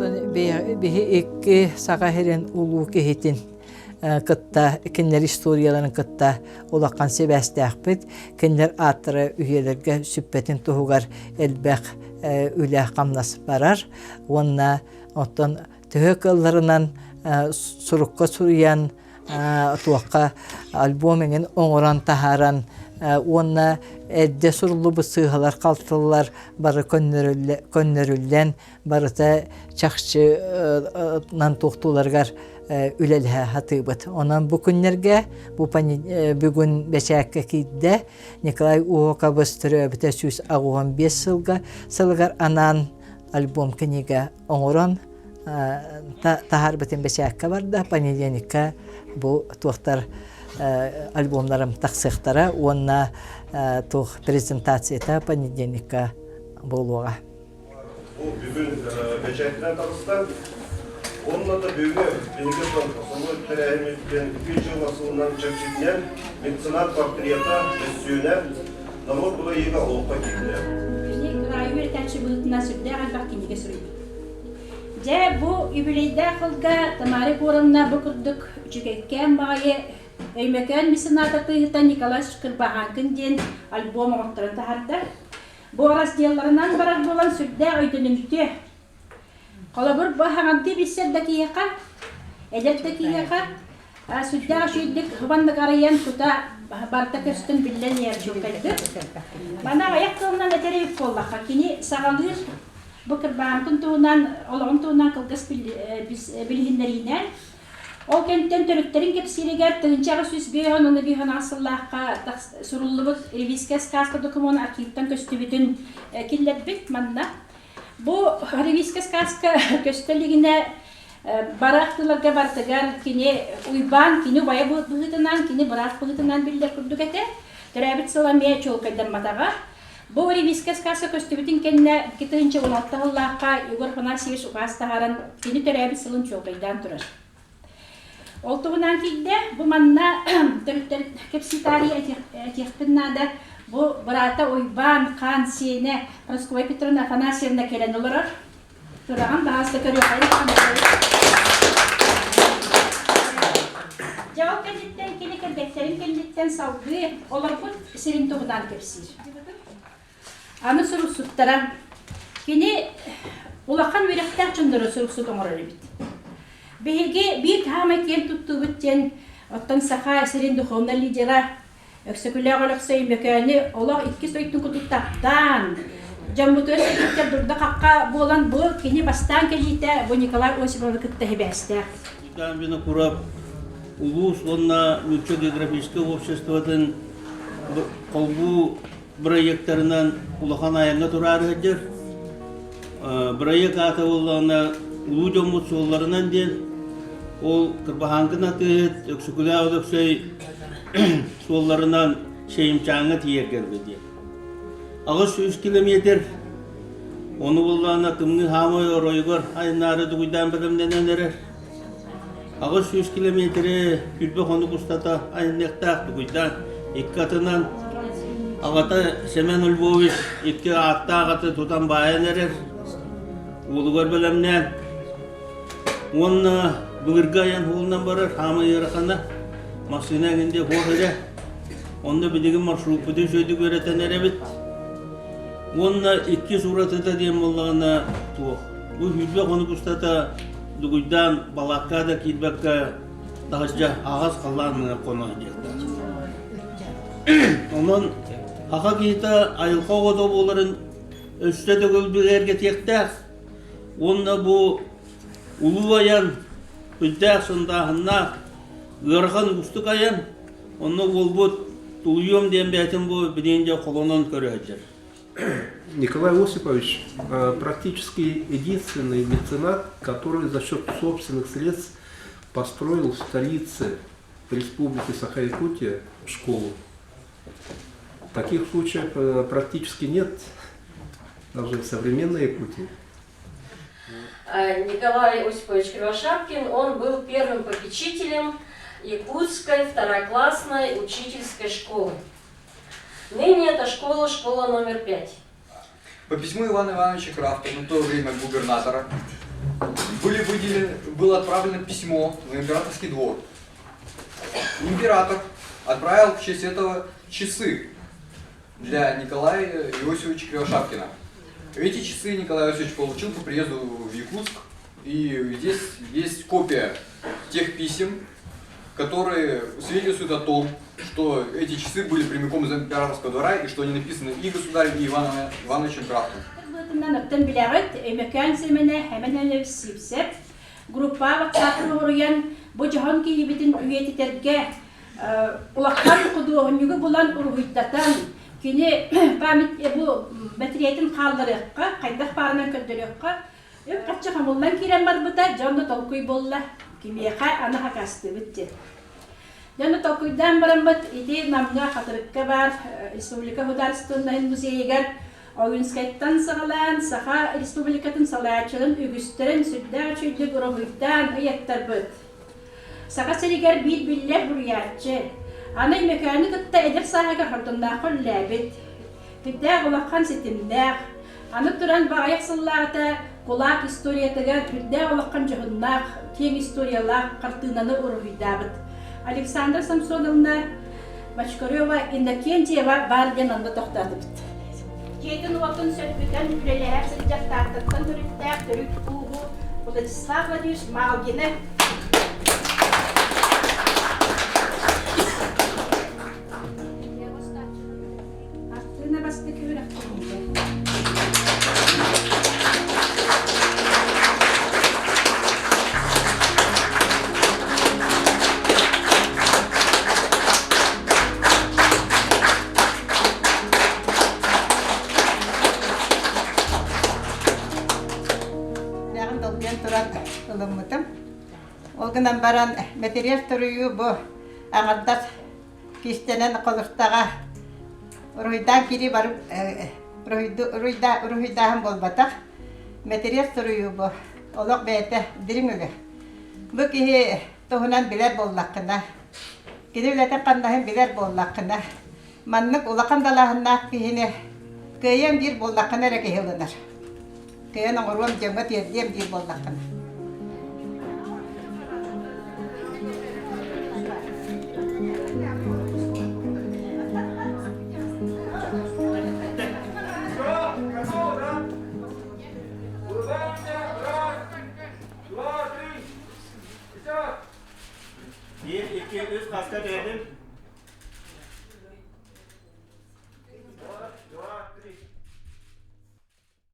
Оттон биһи икки Саха сирин улуу киһитин кытта, кинилэр историяларын кытта улахан сибээстээхпит. Кинилэр ааттара үйэлэргэ сүппэтин туһугар элбэх үлэ-хамнас барар. Уонна оттон төһө кыалларынан сурукка суруйан, туохха альбом эҥин оҥорон таһааран уонна эрдэ суруллубут сыыһалар-халтылар бары көннөрүллэн барыта чахчынан туохтууларыгар үлэлэһэ сатыыбыт. Онон бу күннэргэ бу бүгүн бэчээккэ киирдэ Николай Уһуокабыс төрөөбүтэ 185 сылга сылыгар анаан альбом кинигэ оҥорон таһаарбытын бэчээккэ барда. Понедельникка бу туохтар альбомнарым тахсыахтара уонна туох презентацията понедельникка буолуоҕа. Бу бүгүн бэчээттэнэн таҕыста. Уонна да бүгүҥҥү биһиги основной тэрээһиммит үтүө дьыала сылынан чэрчитинэн меценат портрета, мөссүөнэ норуот бырайыага олоххо киирдэ. Кини кыраайы үөрэтээччи быһыытынан сүрдээх элбэх кинигэ суруйбут. Дьэ, бу юбилейдаах сылга Тамара Егоровна бу курдук үчүгэйкээн баҕайы Өймөкөөн мецената тыыһыта Николай Кырбаһааҥкын диэн альбом оҥотторон таһаарда. Бу разделларынан барар буолан сүрдээх өйдөнүмтүө. Холобур, бу хаҥардыы билсэр да киһиэхэ, эдэр да киһиэхэ сүрдээх үчүгэйдик хабаннык арыйан тута барыта көстөн биллэн иһэр чуолкайдык. Маны аҕыйах тылынан этэр эбит буоллахха, кини саҕалыыр бу кырбаантын туһунан, олоҕун туһунан кылгас билиһиннэриинэн Ол кэнниттэн төрүттэрин кэпсииригэр 1805 сыллаахха суруллубут Ревизская сказка докумуон архивтан көстүбүтүн киллэрбит манна. Бу Ревизская сказка көстө илигинэ бары ахтыыларга барытыгар кини Уйбаан кини убайа быһыытынан, кини быраат быһыытынан биллэр курдук этэ. Төрөөбүт сыла эмиэ чуолкайдамматаҕа. Бу Ревизская сказка көстүбүтүн кэннэ 2016 сыллаахха Егор Афанасьевич укаас таһааран кини төрөөбүт сылын чуолкайдаан турар. Ол туһунан киирдэ, бу манна төрүттэр кэпсии таарыйа этиэхпин наада. Бу быраата Уйбаан хаан сиэнэ Прасковья Петровна Афанасьевна кэлэн олорор. Тураҕын баҕаста көрүөххэ. Дьэ ол кэнниттэн кини кэргэттэрин кэнниттэн салгыы олорбут сирин туһунан кэпсиир. Аны суруксуттара. Кини улахан үөрэхтээх дьоннору суруксут оҥорор эбит. Биһиги биир хаамай киэн туттуубут диэн оттон Саха сирин духовнай лидера Өксөкүлээх Өлөксөй Мөкөөнү олох иккис дойдутун курдук таптаан, дьоммутугар сэргиттэр дурда-хахха буолан бу кини бастаан кэлиитэ бу Николай Осиповы кытта сибээстээх. Уйбаан Винокуров улуус уонна Нуучча географическай обществотын холбуу бырайыактарынан улахан айаҥҥа тураары сылдьар. Бырайыак аата буоллаҕына Улуу дьоммут суолларынан диэн ол Кырбаһааҥкын атыыһыт Өксөкүлээх Өлөксөй суолларынан Шеймчааҥҥа тиийэргэ дылы диэн. 800 километр ону буоллаҕына тымныы хаамай оройугар айаннаары дугуйдаан бэлэмнэнэн эрэр. 800 километры күлбэ хонук устата айанныахтаах дугуйдаан икки атынан аҕата Семен Львович икки ааттаах аты тутан баайан эрэр уолугар бэлэмнээн уонна былыргы айан суолунан барар хаамай ыарахана массыына эҥин диэ суох эрэ онно билигин маршруппутун үчүгэйдик үөрэтэн эрэбит уонна иккис уратыта диэн буоллаҕына туох бу сүүрбэ хонук устата Дугуйдаан балаакка да киирбэккэ таһырдьа аһаҕас халлаан хоно сылдьыахтаах. Онон саха киһитэ айылҕа оҕото буоларын өссө төгүл бигэргэтиэхтээх уонна бу улуу айан сүрдээх сындааһыннаах ыарахан уустук айан онно уолбут тулуйуом диэн бэйэтин бу билигин дьэ холонон көрө сылдьар. Николай Осипович практически единственный меценат, который за счет собственных средств построил в столице Республики Саха-Якутия школу. Таких случаев практически нет даже в современной Якутии. Николай Осипович Кривошапкин, он был первым попечителем Якутской второклассной учительской школы. Ныне эта школа школа номер 5. По письму Ивана Ивановича Крафта, на то время губернатора Были выделены, было отправлено письмо в императорский двор. Император отправил в честь этого часы для Николая Иосифовича Кривошапкина. Эти часы Николай Иосифович получил по приезду в Якутск. И здесь есть копия тех писем, которые свидетельствуют о том, что эти часы были прямиком из императорского двора и что они написаны и государем, и Иваном Ивановичем Крафтом. Быһыытынан оттон билэҕит, Өймөкөөн Сэмэнэ Хэмэн Сипсэп группа WhatsApp уруйан бу дьоһун киһибитин үйэтитэргэ улахан худуоһунньугу булан уруһуйдатан, кини память бу мэтириэтин хаалларыахха, хайдах баарынан көрдөрүөххэ, үп-харчы хомуллан киирэн барбыта, дьон да толкуй буолла, кимиэхэ аны хакастыыбыт диэн. Дьону толкуйдаан бараммыт ити Намҥа Хатырыкка баар Республика Художественнай музейыгар Ойуунскайтан саҕалаан Саха Республикатын салайааччыларын үгүстэрин сүрдээх үчүгэйдик уруһуйдаан ыйаттарбыт. Саха сиригэр биир биллэр буруйааччы. Аны Өймөкөөнү кытта эдэр сааһыгар Хордуннаахха үлэлээбит. Сүрдээх улахан ситимнээх. Аны туран баҕайах сыллааҕыта кулаак историятыгар сүрдээх улахан дьоһуннаах, киэҥ историялаах хартыынаны уруһуйдаабыт. Александра Самсоновна Бочкарева Иннокентьева баар диэн онно тохтоотубут. Дьиэтин-уотун сөргүтэн үлэлэһэр сылдьар Тааттаттан төрүттээх төрүт ууһу Владислав Владимирович Малгина Артыына бастакы үрэхтэниитэ. Сүрэҕим долгуйан туран ылыммытым. Ол гынан баран мэтириэт суруйуу бу аҥардас кистэнэн холустаҕа уруһуйдаан киирии бары уруһуйдааһын буолбатах. Мэтириэт суруйуу бу олох бэйэтэ дириҥ үлэ. Бу киһи туһунан билэр буоллаххына, кини үлэтин-хамнаһын билэр буоллаххына, маннык улахан далааһыннаах киһини кыайыам диир буоллаххына эрэ киһи ылынар. Кыайан оҥоруом, дьоҥҥо тиэрдиэм диир буоллаххына. Биир, икки, үс хаска түһэтим.